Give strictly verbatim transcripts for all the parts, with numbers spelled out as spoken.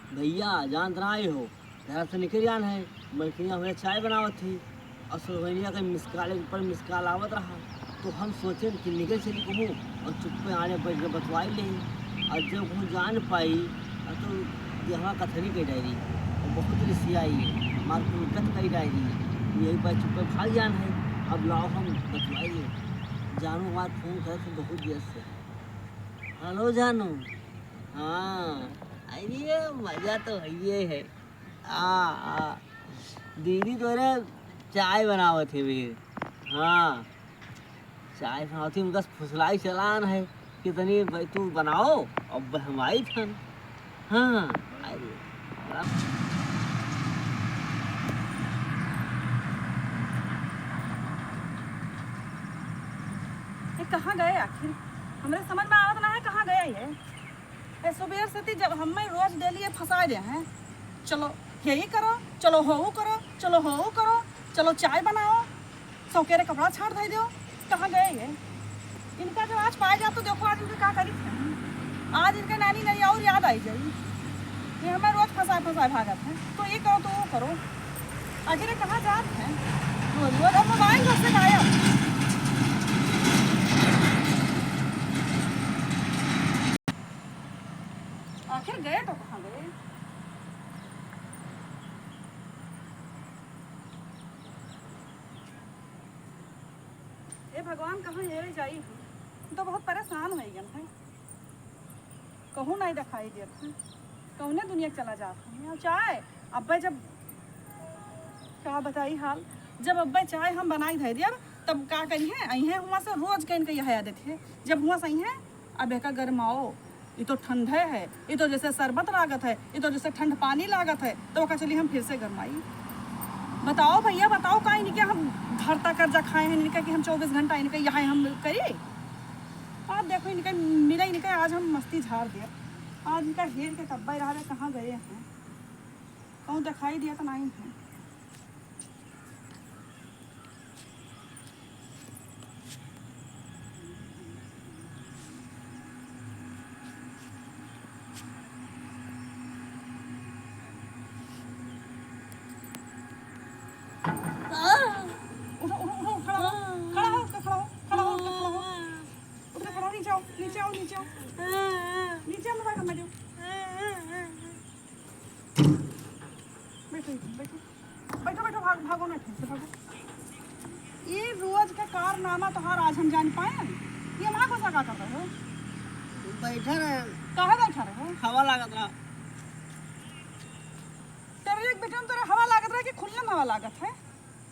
भइया, जानत नाहीं हो, घर से निकरि आन है, मलकिनिया हुए चाय बनावत थी, अउर सुरगनिया का मिस कॉल, एक पर मिस कॉल आवत रहा, तो हम सोचेन कि निकरि चली कहूँ अउर चुप्पे आने बैठ के बतवाई लेई, अउर जब कहूँ जान पाई, अउर तो देहवा कथरी कइ डारी, अउर बहुत रिसियाई, हमार कुल गत कइ डारी, यही पर चुप्पे भाग जान है। अब लाओ हम बतवाई लेई, जानू हमार फोन करत है बहुत देर से। हेलो जानू। हाँ, अरे मजा तो हइये है। आ, आ, दीदी तोरे चाय बनावत है भी। हाँ, चाय बनावत है, उनका फुसलाई चलान है कि तनी भाई तू बनाओ, अब हम आई थन। हाँ, अरे, बड़ा ये कहाँ गए आखिर? हमरे समझ में आवत ना है कहाँ गए ये। ए, सुबेर से ती जब हमें रोज डेली ये फंसाए दे हैं, चलो यही करो, चलो हो करो, चलो हो करो, चलो चाय बनाओ, सौकेरे कपड़ा छाड़ धइ दो, कहाँ गए ये? इनका जब आज पाए जात तो देखो आज इनके का करी थे। आज इनके नानी नहीं और याद आई जाई। ये हमें रोज फंसाए फंसाए भागत है, तो ये करो तो वो करो। आखिर ये कहाँ जात है? रोज रोज अब मोबाइल घर से गायब। आखिर गए तो कहाँ गए? हे भगवान, कहाँ हेरे जाई हम? हम तो बहुत परेशान होइ गए हैं, कहूँ नहीं दिखाई देत हैं, कौने दुनिया के चला जात हैं। और चाय अब्बे जब, का बताई हाल, जब अब्बे चाय हम बनाई धइ दियब, तब का करिहैं, अइहैं हुआँ से, रोज कइन के यह आदत है, जब हुआँ से अइहैं, अब एका गरमाओ, ई तो ठंडे है, ई तो जैसे शरबत लागत है, ई तो जैसे ठंड पानी लागत है, तो ओका चली हम फिर से गरमाई। बताओ भइया, बताओ, का इनके हम भरता कर्जा खाए हैं इनके कि हम चउबीस घंटा इनके यहाँ हम करी? आज देखो इनके मिले, इनके आज हम मस्ती झाड़ दिया। आज इनका हेर के तब्बे रहा कहाँ गए हैं, कहूँ दिखाई दिया तो नहीं है। उठो, उठो, उठो, खड़ा हो, खड़ा हो, उठ के खड़ा हो, खड़ा हो, उठ के खड़ा हो। उठ के खड़ा हो, नीचे आओ, नीचे आओ, नीचे आओ। नीचे आओ, मोबाइल हमें दो। बैठो, बैठो। बैठो, बैठो, भाग, भागो ना, ठीक से भागो। ये रोज का कारनामा तोहार आज हम जान पाए। ये वहाँ घुसा का कर रहे हो? बैठा रहे। काहे बैठा रहे हो? हवा लागत रहा। तेरे एक बेटा में तोरा हवा लागत रहा कि खुल्लम हवा लागत है?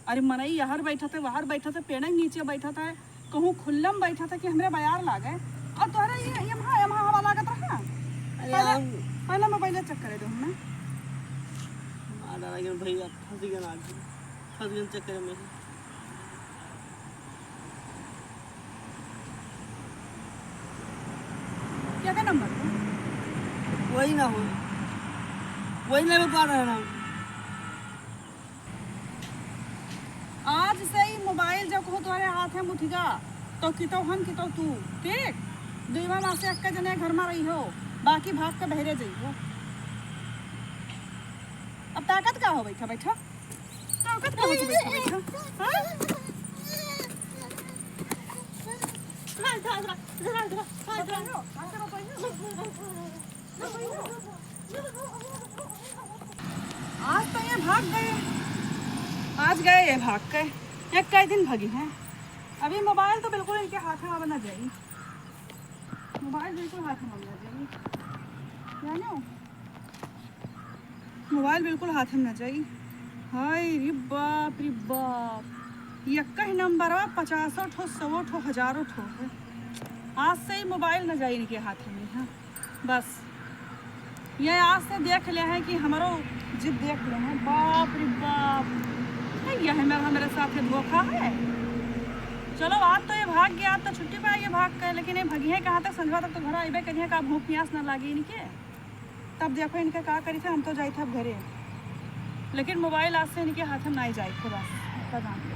अरे मनई यहर बैठत है, वहर बैठत है, पेड़े के नीचे बैठत है, कहूँ खुल्लम बैठत है कि हमरे बयार लागे। और तोहरे ये, ये महा, ये महा हवा लागत रहा। अरे पहले, यार। पहले मोबाइल चेक करे दो हमें। मार डाला कि भैया फंस गया ना, फंस गया चक्कर में। क्या का नंबर है? वही ना हो, वही नहीं बता रहे ना। आज से ही मोबाइल जब कहूँ तोहरे हाथ में उठिगा, तो कितो हम, कितो तू, ठीक? दुइवा माँ से अक्का जने घर में रही हो, बाकी भाग के बहरे जाई हो। अब ताकत का हो, बैठा, बैठा। ताकत का हो, तू बैठा, बैठा। हाँ? आज तो ये भाग गए, आज गए ये भाग के, ये कई दिन भगी हैं। अभी मोबाइल तो बिल्कुल इनके हाथ में अब ना जाई, मोबाइल बिल्कुल हाथ में अब ना जाई, जानो, मोबाइल बिल्कुल हाथ में ना जाई। हाय रे बाप रे बाप, ये कई नंबर है, पचासों ठो, सौ ठो, हजारों ठो है। आज से ही मोबाइल ना जाई इनके हाथ में, हाँ। बस, ये आज से देख ले हैं कि हमरो जिद देख ले हैं। बाप रे बाप, नहीं, ये हमरे, हमरे साथ ये धोखा है। चलो, आज तो ये भाग गया, आज तो छुट्टी पाई ये भाग के, लेकिन ये भगिए कहाँ तक, संझवा तक तो घर आइबे करिए, का भूख प्यास ना लागी इनके। तब देखो इनके का करी थे, हम तो जाई थे अब घरे, लेकिन मोबाइल आज से इनके हाथ में नहीं जाई थे, बस इतना जान लो।